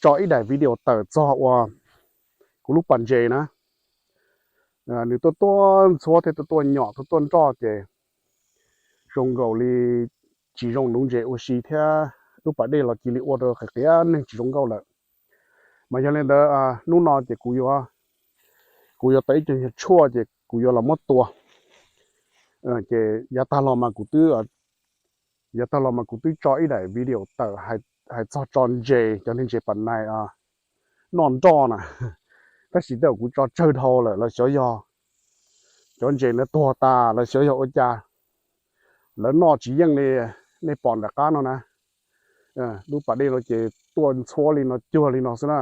tso ib daim video tawm txog uas kuv lub pas ntses na, nws tuaj tuaj ntxhuab thiab tuaj tuaj nyom tuaj tuaj nroj ces zoo nkaus li tsis zoo nuv ntses ua si thiab lub pas dej los cia li ua rau qhiav qias neeg tsis zoo nkauj lawm. Mas yog li ntawd hnub no ces kuv yuav, kuv yuav tau ib co nyuag tshuaj ces kuv yuav los muab tua. Ces yav tag los mas kuv twb, yav tag los mas kuv twb tso ib daim video tawm hais txog tso ntses, cov niag ntses pas nais noj nroj na. Tab sis tej zaum kuv tso tsawg dhau lawm los xyov yog cov ntses na tuag tas los xyov yog ua cas lawv noj tsis yeej li. Nej pom nram qab no na, lub pas dej no ces tuaj ntxhuab li no cuag li no xwb na.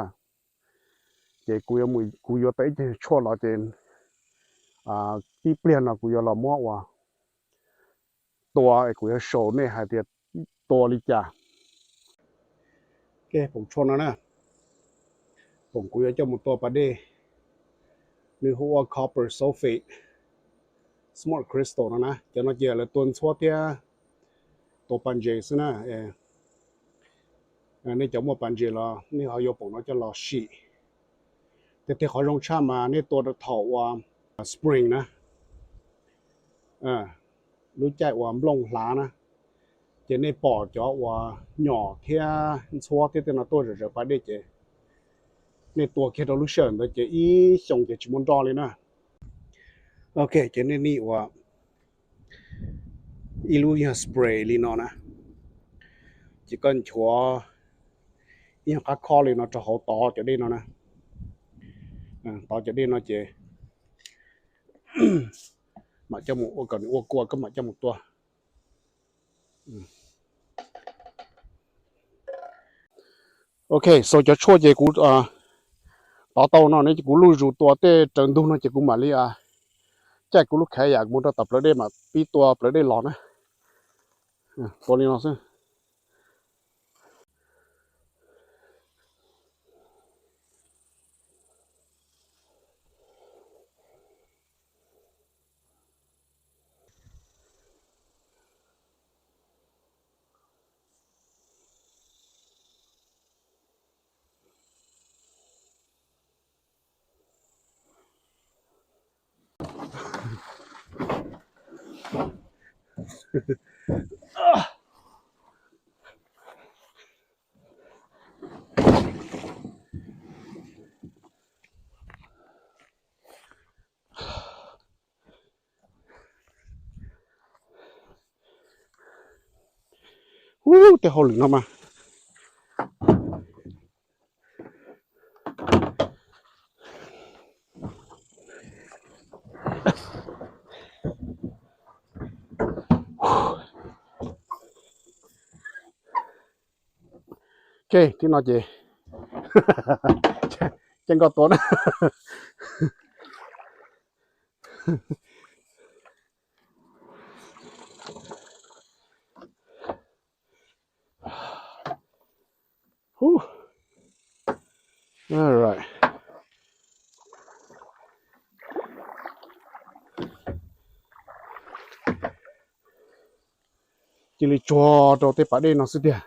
Ces kuv yuav tau ib co tshuaj los ces tib pliag no kuv yuav los muab ua tua es kuv yuav show nej hais tias tua li cas. Poom tshuaj no na, poom kuv yuav coj mus tua pas dej, nws hu ua copper sulfate smart crystal no na. Cov no ces lawv tua ntxhuab thiab tua pas ntses xwb na. Nej cov muaj pas ntses los nej ho yuav poom no coj los sim. Tiag tiag qhov zoo tshaj mas nej tua rau thaum uas spring na, lub caij uas nplooj hlav na, ces nej pom cov uas nyom thiab ntxhuab thiab tej no tuaj zawm zawm pas dej ces nej tua kiag rau lub sij hawm ntawd ces ib xyoos ces tsis muaj nroj li na. Ok, ces nej nim ua ib lub yog spray li no na, ces koj nchuav ib nyuag qab khob li no rau hauv tod cov dej no na. Tod cov dej no ces mam coj mus ua kom nws ua kua koj mam coj mus tua. Ok, so cov tshuaj ces kuv tov tau no ne, kuv luj zus tua tej raws ntug no ces kuv mam li caij kuv lub kayak mus rau tom plawv dej mam pib tua plawv dej los na. Tua li no xwb. Ub, tej hauj lwm no mas Ok, thib no ces caij nkoj tua na. Cia li tsuag rau tej pas dej no xwb tiag.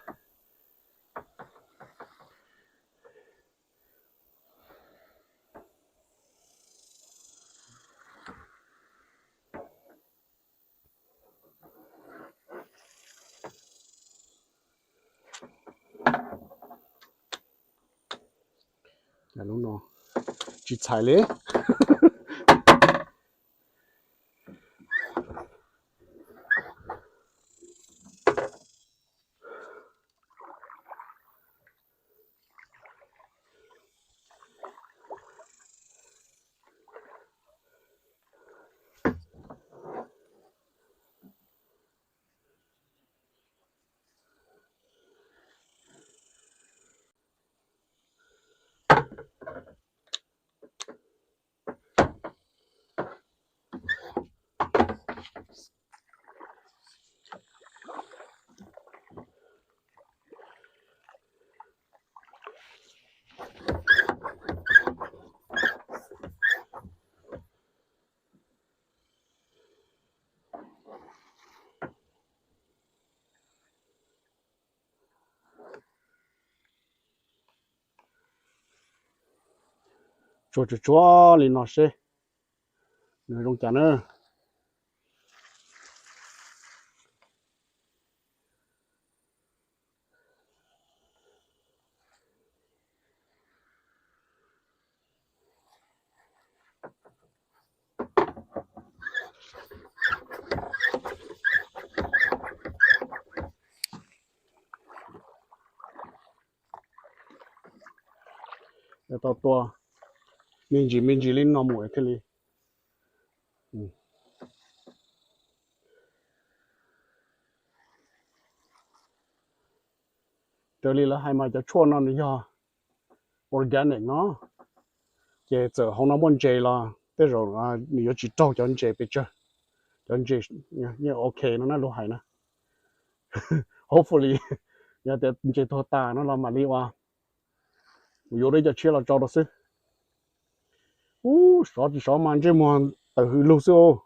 Lub no tsis txhais li. Tsuag tsuag tsuag li no seb nws zoo cas na. Tau tua me ntsis me ntsis li no mus thiaj li. Raws li lawv hais mas cov tshuaj no nws yog organic no, ces txawm hauv no muaj ntses los tej zaum nws yuav tsis raug cov ntses pes tsawg. Cov ntses yeej ok no na, luag hais na. Hopefully yog tias ntses tuag tas no los mam li ua, mus yuav dua cov tshiab los tso rau xwb. Ub, sov tsis sov mas ntsej muag tawm hws lug xwb os.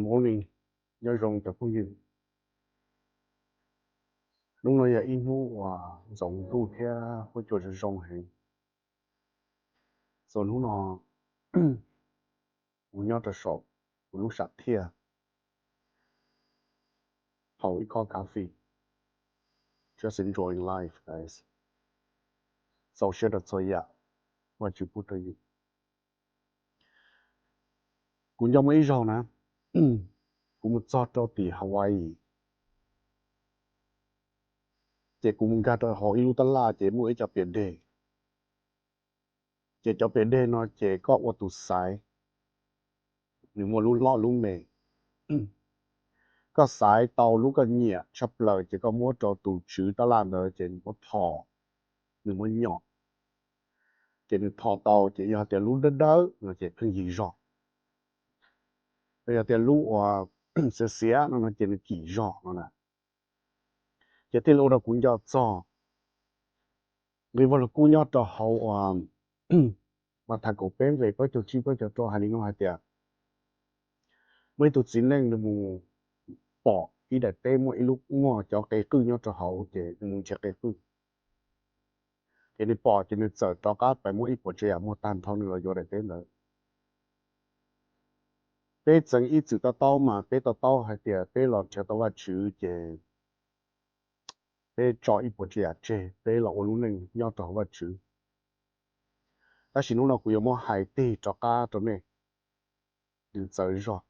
Morning, nyob zoo cov phooj ywg. Hnub no yog ib hnub uas ntxoov ntuj thiab huab cua zoo zoo heev. Txog hnub no kuv nyob rau saum kuv lub sam thiaj, haus ib khob coffee, just enjoying life, guys. Txaus siab rau txhua yam Vajtswv pub rau yus. Kuv nco muaj ib zaug na, kuv mus txog rau tim Hawaii, ces kuv mus nkag rau hauv ib lub tab laj ces muaj ib co pias deg. Ces cov pias deg no ces koj ua tus xaiv, nws muaj lub loj lub me. Koj xaiv tau lub koj nyiam tshaj plaws ces koj muab rau tus tswv tab laj ntawd ces nws muab tho, nws muab nyom. Ces nws tho tau ces yog tias lub dawb dawb no ces pheej yig zog, yog tias lub uas xiav xiav no no ces nws kim zog no na. Ces thiaj li ua rau kuv nco txog nqe Vajluskub nyob rau hauv uas Mathais kaum peb nqe plaub caug tsib plaub caug rau hais li no hais tias, muaj ib tug txiv neej nws mus pom ib daim teb muaj ib lub, muaj cov qe qwj nyob rau hauv ces nws mus nrhiav qe qwj. Ces nws pom ces nws txawm rov qab pais muab ib puas tsav yam muag tag nrho nws los yuav daim teb ntawd. Peb txeev ib txwm to taub mas peb to taub hais tias peb los nrhiav tau Vajtswv ces peb tso ib puas tsav yam tseg, peb los ua lub neej nyob rau hauv Vajtswv. Tab sis hnub no kuv yuav muab hais tig rov qab rau nej, nws txawv zog.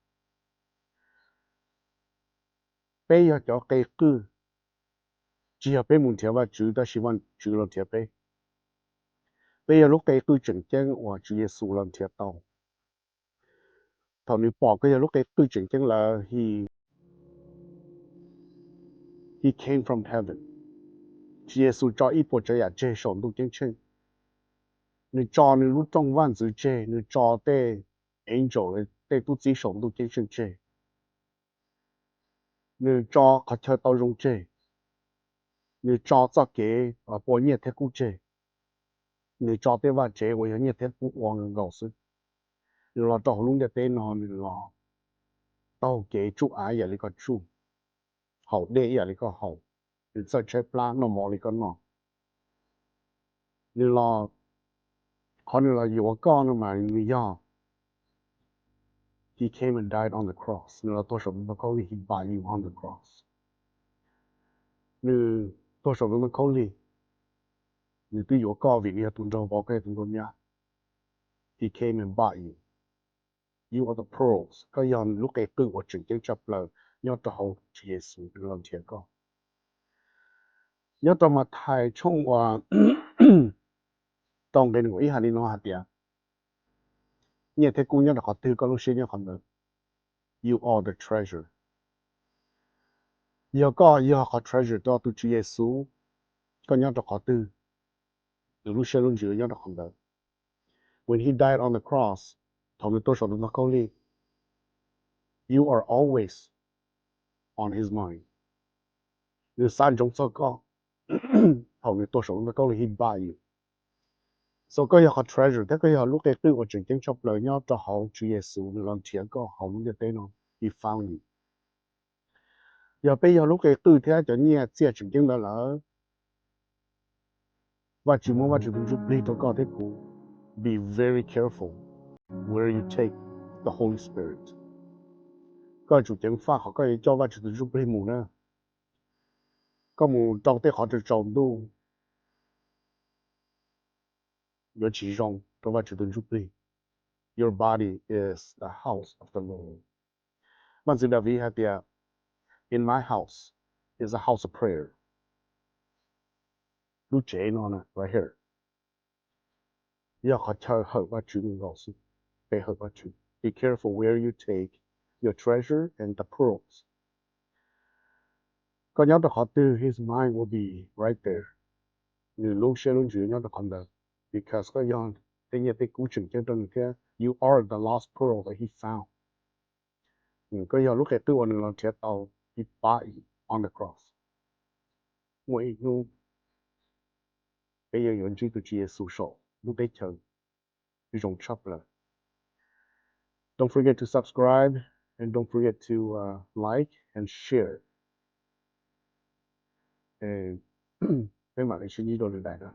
Peb yog cov qe qwj, tsis yog peb mus nrhiav Vajtswv tab sis Vajtswv los nrhiav peb. Peb yog lub qe qwj tseem ceeb uas Tswv Yexus los nrhiav tau. Thaum nws pom koj yog lub qe qwj tseem ceeb lawm, he, he came from heaven. Tswv Yexus tso ib puas tsav yam tseg saum ntuj ceeb tsheej. Nws tso nws lub rooj vaj ntxwv tseg, nws tso tej angel, tej tub txib saum ntuj ceeb tsheej tseg. Nws tso qhov chaw tau zoo tseg. Nws tso txoj kev pua nyiaj thiab kub tseg. Nws tso tej vaj tsev uas yog nyiaj thiab kub ua nkaus xwb. Nws los rau hauv lub ntiaj teb no, nws los taug kev tsuj av ib yam li koj tsuj, haus dej ib yam li koj haus, nws txawj tshaib plab noj mov li koj noj. Nws los, qhov nws los yuav koj no mas nws yog, he came and died on the cross. Nws los tuag saum ntoo khaub lig, he bought you on the cross. Nws tuag saum ntoo khaub lig, nws twb yuav koj vim nws yog tus nraug vauv, koj yog tus nraug nyab. He came and bought you. You are the pearls. Koj yog lub qe qwj uas tseem ceeb tshaj plaws nyob rau hauv Tswv Yexus los nrhiav koj. Nyob rau Mathais tshooj uas rau nqe nees nkaum ib hais li no hais tias, nyiaj thiab kub nyob rau qhov twg koj lub siab nyob qhov ntawd. You are the treasure. Yog koj yog qhov treasure rau tus Tswv Yexus, koj nyob rau qhov twg, nws lub siab lub ntsws nyob rau qhov ntawd. When he died on the cross, thaum nws tuag saum ntoo khaub lig, you are always on his mind. Nws xav ntsoov txog koj. Thaum nws tuag saum ntoo khaub lig, he bought you. So koj yog qhov treasure thiab koj yog lub qe qwj uas tseem ceeb tshaj plaws nyob rau hauv Tswv Yexus, nws los nrhiav koj hauv lub ntiaj teb no, he found you. Yog peb yog lub qe qwj thiab cov nyiaj txiaj tseem ceeb ntawd lawm, Vajtswv muab Vajtswv tus Ntsuj Plig rau koj thiab kuv. Be very careful where you take the Holy Spirit. Koj tsum ceev faj qhov koj yuav coj Vajtswv tus Ntsuj Plig mus na. Koj mus rau tej qhov tsaus ntuj yuav tsis zoo rau Vajtswv tus Ntsuj Plig. Your body is the house of the Lord. Vaj ntxwv Daviv hais tias, in my house is a house of prayer. Lub tsev no na, right here, yog qhov chaw hawm Vajtswv nkaus xwb, peb hawm Vajtswv. Be careful where you take your treasure and the pearls. Koj nyob rau qhov twg, his mind will be right there. Nws lub siab lub ntsws nyob rau qhov ntawd. Because koj yog tej nyiaj tej kub tseem ceeb rau nws thiab. You are the lost pearl that he found. Koj yog lub qe qwj uas nws los nrhiav tau, he bought you on the cross. Muaj ib hnub peb yeej yuav ntsib tus Tswv Yexus saum lub teb chaws zoo tshaj plaws. Don't forget to subscribe, And don't forget to uh, like and share. Peb mam li sib ntsib rau lwm daim na.